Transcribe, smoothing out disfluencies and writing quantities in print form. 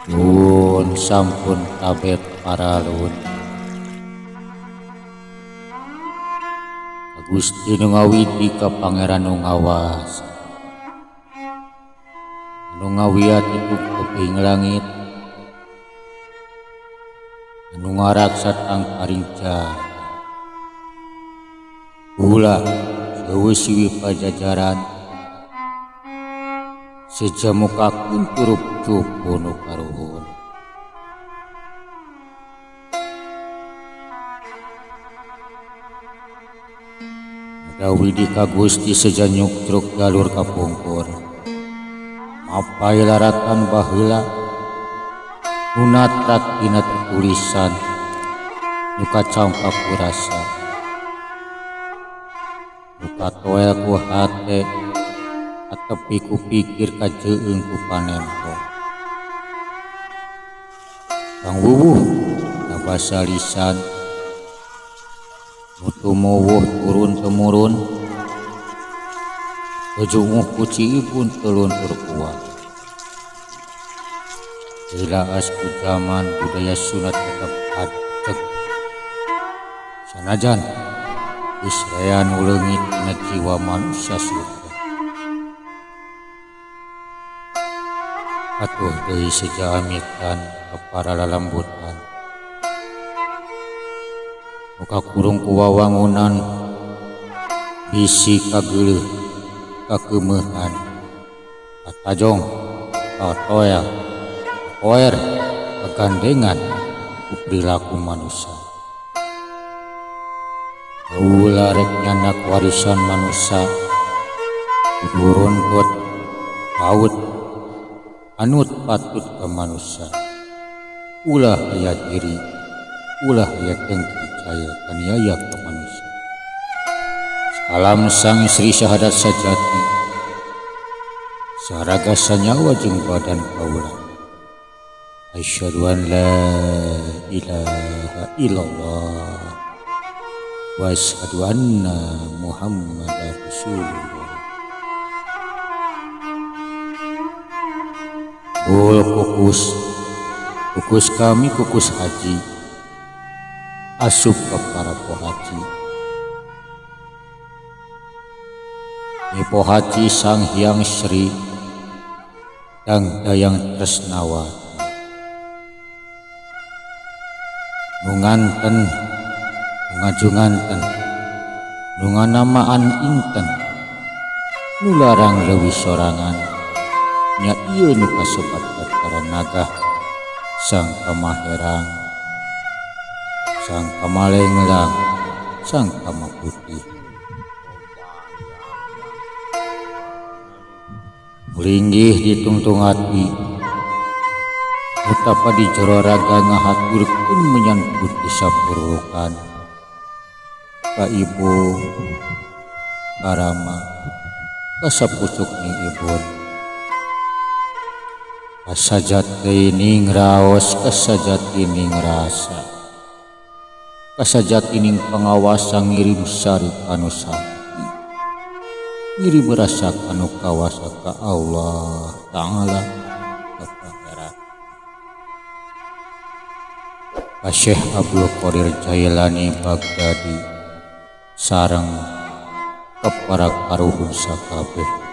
Nuhun sampun kabeh paralun. Ka Gusti nu ngawidi ka Pangeran nu ngawas. Anu ngawiat ti tebing langit. Anu ngaraksa tangkarinca. Gula seueuh siwi pajajaran. Seja mukakeun turup cupu nu karuhun. Ada widi ka Gusti seja nyuktruk galur kapungkur. Mapai laratan baheula nu natrak dina tulisan nu kacampak ku rasa. Nu katoel ku hate katepi ku pikir kajeung ku panempo. Pangwuwuh na basa lisan nu tumuwuh turun temurun tejunguh ku ciibun teu luntur kuat. Dilaas ku zaman budaya sunat tetep ajeg. Sanajan geus rea nu leungit dina jiwa manusia surga. Atuh deui seja amitan ka para lalambutan. Nu kakurung ku wawangunan bisi kageuleuh kakeumeuhan katajong katoel kakoer kagandengan ku perilaku manusia. Kaula rek nyandak warisan manusia kudu runtut paut anut patut ka manusia. Ulah aya diri, ulah aya dengki caya kaniaya ka manusia. Salam Sang Sri Syahadat Sajati. Saraga sanyawa jeung badan kaula. Asyhadu an la ilaha illallah wa asyhadu anna Muhammadar Rasulullah. Bul kukus, kukus kami kukus haji, asup ka para pohaci. Nyi Pohaci Sang Hyang Sri Dang Dayang Tresnawati. Nu nganten, nu ngajunganten, nu nganamaan inten, nu larang leuwih sorangan, nya ieu nu kasebat Batara Naga Sang Kamaherang, Sang Kamalenglang, Sang Kamaputih. Linggih ditungtung ati utapa di jero raga ngahaturkeun menyan putih sapurulukan ka ibu ka rama ka sapucuk ni ibun kasajatining raos kasajatining rasa kasajatining pangawasa ngirim sari kanu sakti ngirim rasa kanu kawasa ka Allah Ta'ala ka Pangeran ka Syekh Abdul Qadir Jailani Baghdadi sareng ka para karuhun sakabeh.